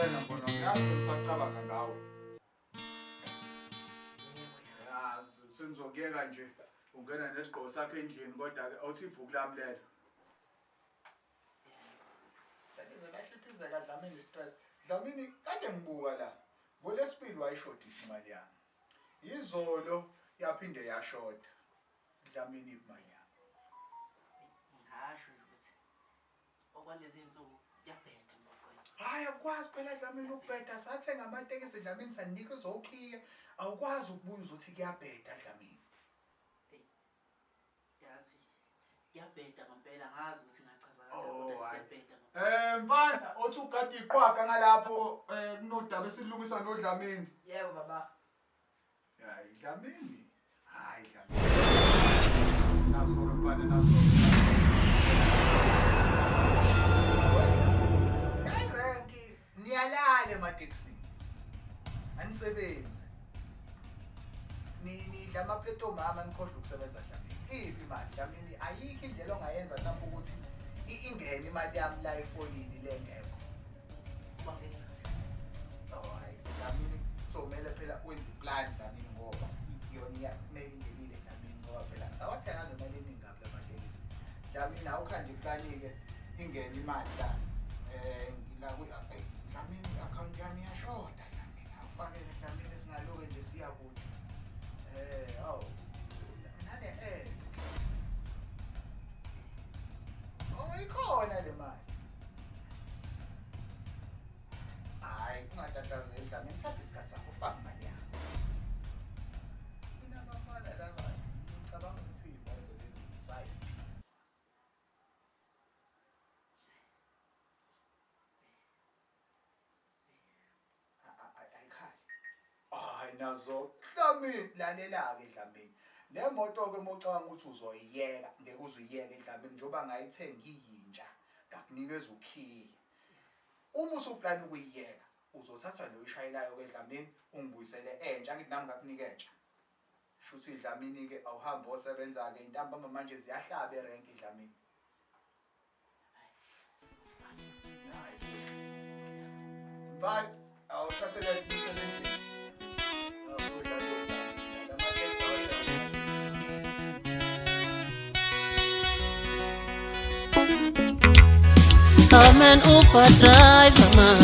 Ngempela mfana wami, yazi bengisacabanga ngawe. Yazi sengizokuyeka nje ungena nesigqoko sakho endlini kodwa-ke awuthi ibhuku lami lelo. Selize lahliphizeka Dlamini stress. Dlamini kade ngibuka la. NgoLwesibili wayishodisa imali yami. Izolo yaphinde yashoda. Dlamini imali yami. Ngasho nje ukuthi okwalezi insuku kuyabheda emgwaqweni. Hayi akukwazi phela Dlamini ukubheda sathenga amatekisi Dlamini sanika uzokhiya. Awukwazi ukubuya uzothi kuyabheda Dlamini. Yazi kuyabheda ngempela ngazi ukuthi ngachaza kanjani Oh, kodwa hayi. kuyabheda ngempela. Mfana othi ugada iqwaga ngalapho kunodaba esilungisa noDlamini. Yebo baba. Hayi Dlamini. Hayi Dlamini. Naso ke mfana naso. Hayi renki niyalala ematekisini. Anisebenzi. Nidla amaplate omama nikhohlwa ukusebenza Dlamini. Iphi imali Dlamini? Ayikho indlela ongayenza mhlawumbe ukuthi ingene imali yami la efonini le ngekho. Oh hayi Dlamini kuzomele phela wenze iplan Dlamini ngoba iyona iyakumele ingenile Dlamini ngoba phela sawathenga ngemali eningi kabi lamatekisi. Dlamini awukhande iplani-ke ingene imali la la kwi Dlamini i-akhawunti yami iyashoda Dlamini awufakele Dlamini singaloke nje siya kude. Awu nane Oh ikhona le mali. Hayi ungatatazeli Dlamini thatha isikhathi sakho ufake imali yakho. Mina abafana laba ngicabanga ukuthi iy'moto lezi ngisayiphi. Ayikhali. Hayi nazo Dlamini lalela-ke Dlamini. Le moto-ke uma ucabanga ukuthi uzoyiyeka ngeke uze uyiyeke Dlamini njengoba ngayithenga iyintsha ngakunikeza ukhiye. Uma usuplana ukuyiyeka uzothatha lo oyishayelayo-ke Dlamini ungibuyisele entsha angithi nami ngakunika entsha. Shuthi Dlamini-ke awuhambe osebenza-ke intambama manje ziyahlaba erenki Dlamini. Hayi. Mfana awuthathele umsebenzi. I'm an Uber driver, man.